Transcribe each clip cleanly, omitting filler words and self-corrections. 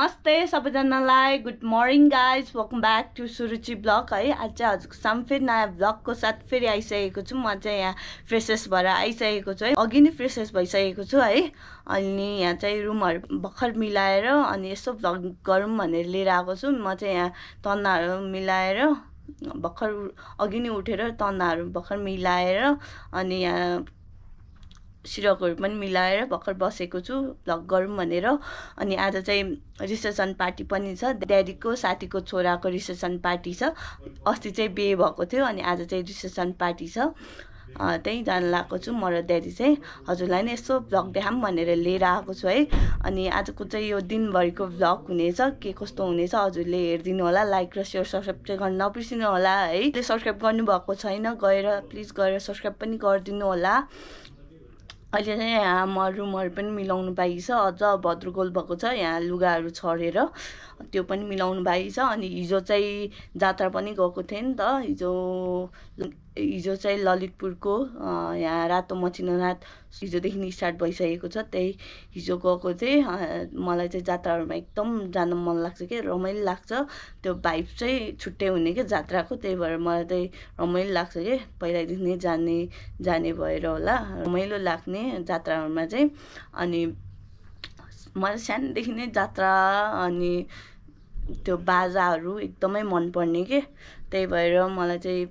नमस्ते सबैजनालाई good morning guys welcome back to Suruchi blog है। आज चाहिँ हजुरको सामु फेरि नयाँ ब्लगको साथ फेरि आइसकेको छु। म चाहिँ यहाँ फ्रेसेस भएर आइसकेको छु है। अघि नै फ्रेसेस भइसकेको छु है। अनि यहाँ चाहिँ रुमहरू भर्खर मिलाएर अनि यसो ब्लग गरौँ भनेर लिएर आएको छु। म चाहिँ यहाँ तन्नाहरू मिलाएर भर्खर अघि नै उठेर तन्नाहरू भर्खर मिलाएर अनि यहाँ सिरकहरू पनि मिलाएर भर्खर बसेको छु भ्लग गरौँ भनेर। अनि आज चाहिँ रिसेप्सन पार्टी पनि छ, ड्याडीको साथीको छोराको रिसेप्सन पार्टी छ। अस्ति चाहिँ बिहे भएको थियो अनि आज चाहिँ रिसेप्सन पार्टी छ, त्यही जान लागेको छु म र ड्याडी चाहिँ। हजुरलाई नै यसो भ्लग देखाऊँ भनेर लिएर आएको छु है। अनि आजको चाहिँ यो दिनभरिको भ्लग हुनेछ, के कस्तो हुनेछ हजुरले हेरिदिनु होला। लाइक र सेयर सब्सक्राइब चाहिँ गर्न नबिर्सिनु होला है। सब्सक्राइब गर्नुभएको छैन गएर प्लिज गएर सब्सक्राइब पनि गरिदिनु होला। अहिले चाहिँ यहाँ म रुमहरू पनि मिलाउनु बाँकी छ, अझ भद्रगोल भएको छ यहाँ लुगाहरू छरेर त्यो पनि मिलाउनु बाँकी छ। अनि हिजो चाहिँ जात्रा पनि गएको थिएँ नि त। हिजो चाहिँ ललितपुरको यहाँ रातो मचिन्द्रनाथ हिजोदेखि स्टार्ट भइसकेको छ, त्यही हिजो गएको थिएँ। मलाई चाहिँ जात्राहरूमा एकदम जान मन लाग्छ कि रमाइलो लाग्छ, त्यो भाइब चाहिँ छुट्टै हुने क्या जात्राको। त्यही भएर मलाई चाहिँ रमाइलो लाग्छ कि पहिल्यैदेखि नै जाने भएर होला रमाइलो लाग्ने जात्राहरूमा चाहिँ। अनि मलाई सानोदेखि नै जात्रा अनि त्यो बाजाहरू एकदमै मनपर्ने के, त्यही भएर मलाई चाहिँ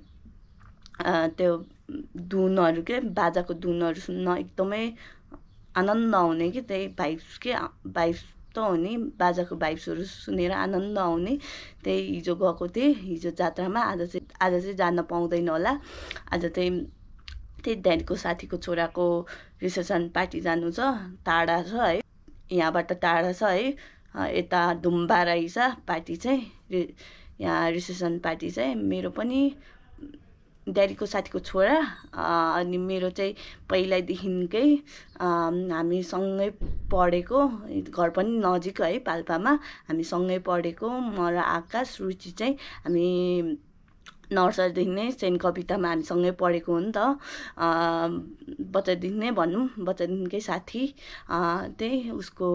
त्यो धुनहरू के बाजाको धुनहरू सुन्न एकदमै आनन्द आउने कि, त्यही भाइब्स के भाइब्स त हो नि, बाजाको भाइब्सहरू सुनेर आनन्द आउने। त्यही हिजो गएको थिएँ हिजो जात्रामा। आज चाहिँ जान पाउँदैन होला। आज चाहिँ त्यही ड्याडीको साथीको छोराको रिसेप्सन पार्टी जानु छ, टाढा छ है, यहाँबाट टाढा छ है। यता धुम्बा रहेछ पार्टी चाहिँ, यहाँ रिसेप्सन पार्टी चाहिँ। मेरो पनि ड्याडीको साथीको छोरा अनि मेरो चाहिँ पहिल्यैदेखिकै हामी सँगै पढेको, घर पनि नजिक है पाल्पामा, हामी सँगै पढेको। म र आकाश रुचि चाहिँ हामी नर्सरीदेखि नै सेन्ट कवितामा हामी सँगै पढेको हो नि त। बच्चादेखि नै भनौँ, बच्चादेखिकै साथी। त्यही उसको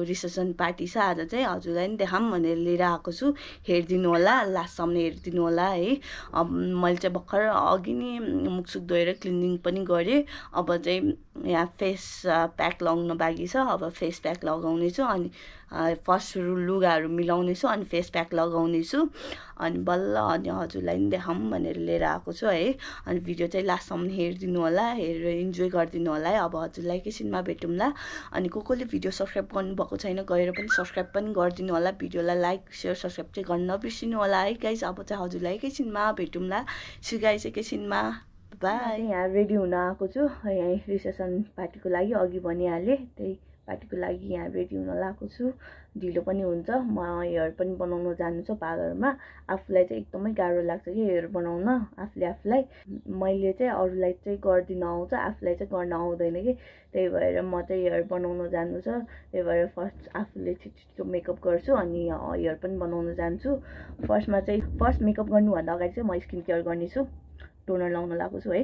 रिसेप्सन पार्टी छ आज चाहिँ। हजुरलाई नि देखाऊँ भनेर लिएर आएको छु, हेरिदिनु होला, लास्टसम्म हेरिदिनु होला है। मैले चाहिँ भर्खर अघि नै मुखसुख धोएर क्लिनिङ पनि गरेँ। अब चाहिँ यहाँ फेस प्याक लगाउनु बाँकी छ, अब फेस प्याक लगाउने छु। अनि फर्स्ट लुगाहरू मिलाउने छु अनि फेस प्याक लगाउने छु। अनि बल्ल अनि हजुरलाई नि देखाऊँ भनेर लिएर आएको छु है। अनि भिडियो चाहिँ लास्टसम्म हेरिदिनु होला, हेरेर इन्जोय गरिदिनु होला है। अब हजुरलाई एकैछिनमा भेटौँला। अनि कसले भिडियो सब्सक्राइब गर्नुभएको छैन गएर पनि सब्सक्राइब पनि गरिदिनु होला। भिडियोलाई लाइक सेयर सब्सक्राइब चाहिँ गर्न नबिर्सिनु होला है गाइस। अब चाहिँ हजुरलाई एकैछिनमा भेटौँला। सी गाइस एकैछिनमा बाई। यहाँ रेडी हुन आएको छु यहाँ रिसेप्सन पार्टीको लागि, अघि भनिहालेँ त्यही पार्टीको लागि यहाँ रेडी हुन लागेको छु। ढिलो पनि हुन्छ, म हेयर पनि बनाउन जानु छ पार्लरमा। आफूलाई चाहिँ एकदमै गाह्रो लाग्छ कि हेयर बनाउन आफूलाई। मैले चाहिँ अरूलाई चाहिँ गरिदिन आउँछ, आफूलाई चाहिँ गर्न आउँदैन कि, त्यही भएर म चाहिँ हेयर बनाउन जानु छ। त्यही भएर फर्स्ट आफूले छिटो मेकअप गर्छु अनि हेयर पनि बनाउन जान्छु। फर्स्ट मेकअप गर्नुभन्दा अगाडि चाहिँ म स्किन केयर गर्नेछु, टोनर लाउन लागेको छु है।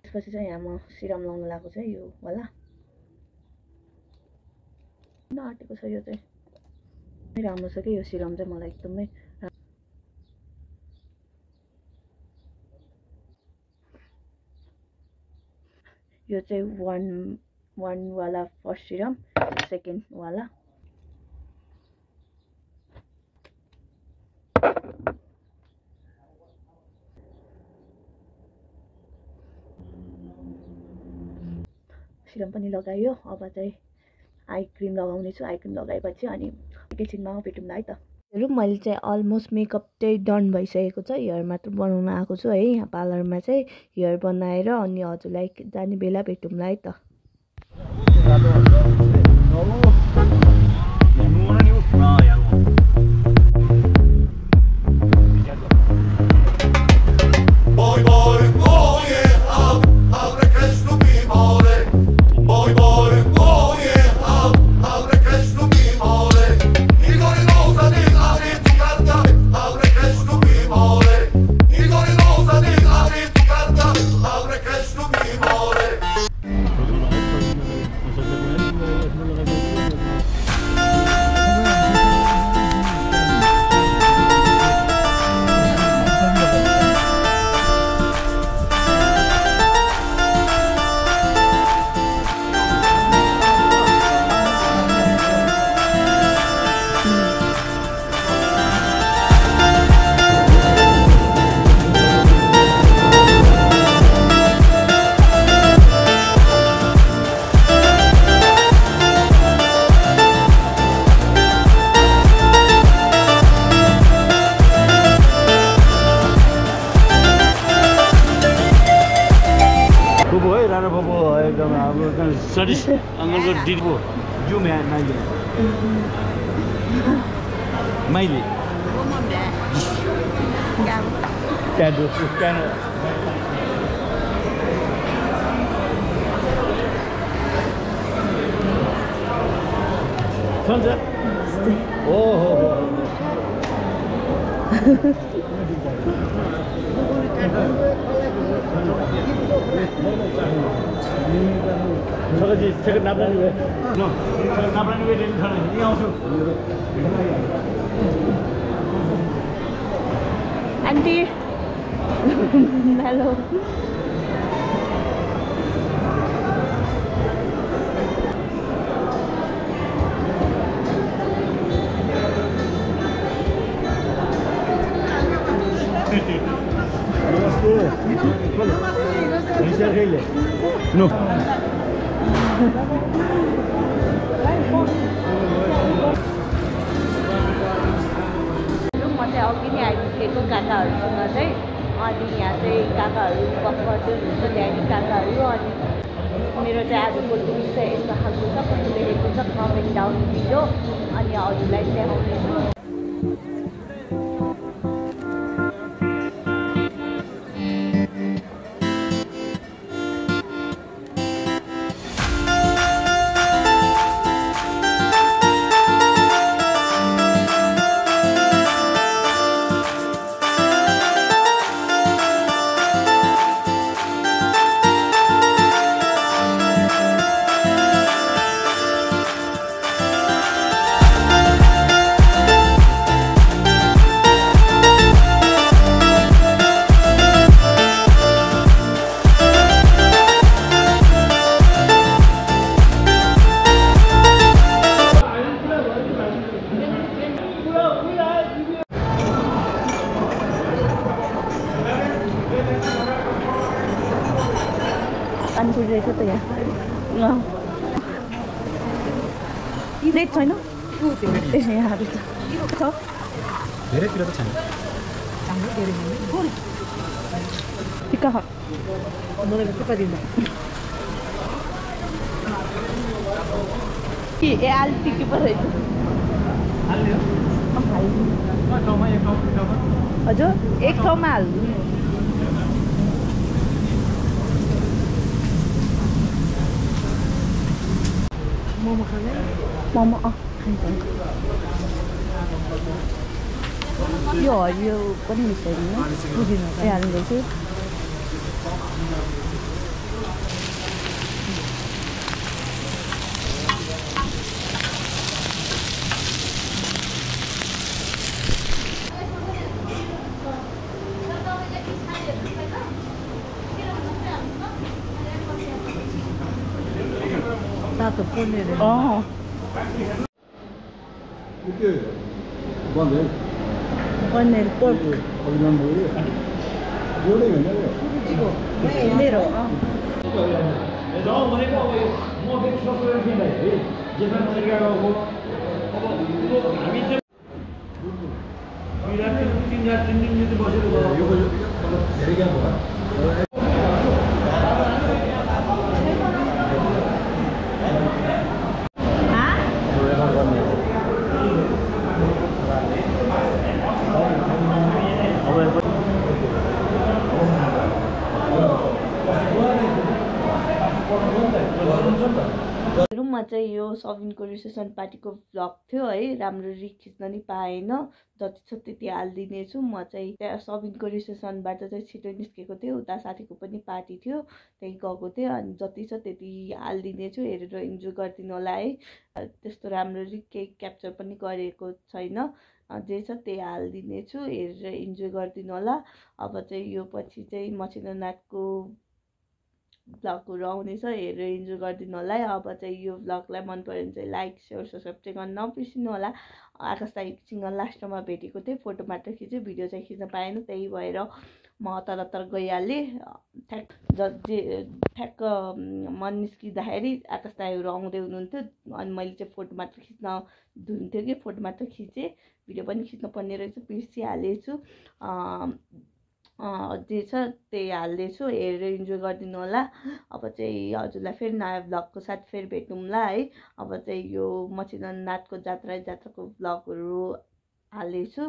त्यसपछि चाहिँ यहाँ म सिरम लाउन लागेको छु यो वाला, नआँटेको छ यो चाहिँ राम्रो छ कि यो सिरम चाहिँ मलाई एकदमै। यो चाहिँ वान वाला फर्स्ट सिरम, सेकेन्ड वाला। सिरम पनि लगायो, अब चाहिँ आई क्रिम लगाउने छु। आई क्रिम लगाएपछि अनि एकैछिनमा भेटौँला है त। मैले चाहिँ अलमोस्ट मेकअप चाहिँ डन भइसकेको छ, हेयर मात्र बनाउन आएको छु है। यहाँ पार्लरमा चाहिँ हेयर बनाएर अनि हजुरलाई जाने बेला भेटौँला है त। Studies Uncle Didibo. You man, Miley. Second No, Auntie. Hello. No. म चाहिँ अघि नै आइपुगेको काकाहरूसँग चाहिँ अनि यहाँ चाहिँ काकाहरू गफ गर्दै हुनुहुन्छ ड्याडी काकाहरू अनि मेरो चाहिँ आजको लुक चाहिँ यस्तो खालको छ कस्तो लेखेको छ कमेन्ट डाउन बिलो अनि हजुरलाई देखाउनेछु पानीपुरी रहेछ त यहाँ प्लेट छैन यहाँहरू छ धेरैतिर त छैन टिक्का खा मलाई टिक्का दिँदा ए आलु टिक्की पो रहेछ हजुर एक ठाउँमा हाल्नु मोमो खाने मोमो खान्छ यो हरियो पनि मिसाइदिनु ए हाल्दैछु तातो पनीर पनीर पोर्क मेरो म चाहिँ यो सबिनको रिसेप्सन पार्टीको भ्लग थियो है, राम्ररी खिच्न नि पाएन, जति छ त्यति हालिदिनेछु। म चाहिँ त्यहाँ सबिनको रिसेप्सनबाट चाहिँ छिटो निस्केको थियो, उता साथीको पनि पार्टी थियो त्यही गएको थियो, अनि जति छ त्यति हालिदिनेछु, हेरेर इन्जोय गरिदिनु होला है। त्यस्तो राम्ररी केही क्याप्चर पनि गरेको छैन, जे छ त्यही हालिदिनेछु, हेरेर इन्जोय गरिदिनु होला। अब चाहिँ यो पछि चाहिँ मसिनो नाचको भ्लगहरू आउनेछ, हेरेर इन्जोय गरिदिनु होला है। अब चाहिँ यो भ्लगलाई मन पऱ्यो भने चाहिँ लाइक सेयर सब्सक्राइब चाहिँ गर्न नबिर्सिनु होला। आकाश दाइसँग लास्टमा भेटेको थिएँ, फोटो मात्र खिचेँ, भिडियो चाहिँ खिच्न पाएन, त्यही भएर म तर गइहालेँ। ठ्याक्क मन निस्किँदाखेरि आकाश दाइहरू आउँदै हुनुहुन्थ्यो, अनि मैले चाहिँ फोटो मात्र खिच्न धुन्थ्यो कि फोटो मात्र खिचेँ, भिडियो पनि खिच्नु पर्ने रहेछ, बिर्सिहालेछु। जे छ त्यही हाल्दैछु, हेरेर इन्जोय गरिदिनु होला। अब चाहिँ हजुरलाई फेरि नयाँ भ्लगको साथ फेरि भेटौँला है। अब चाहिँ यो मसिनो नाचको जात्राको भ्लगहरू हाल्दैछु,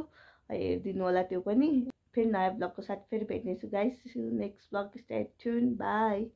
हेरिदिनु होला त्यो पनि। फेरि नयाँ भ्लगको साथ फेरि भेट्नेछु guys. Next vlog, stay tuned, by.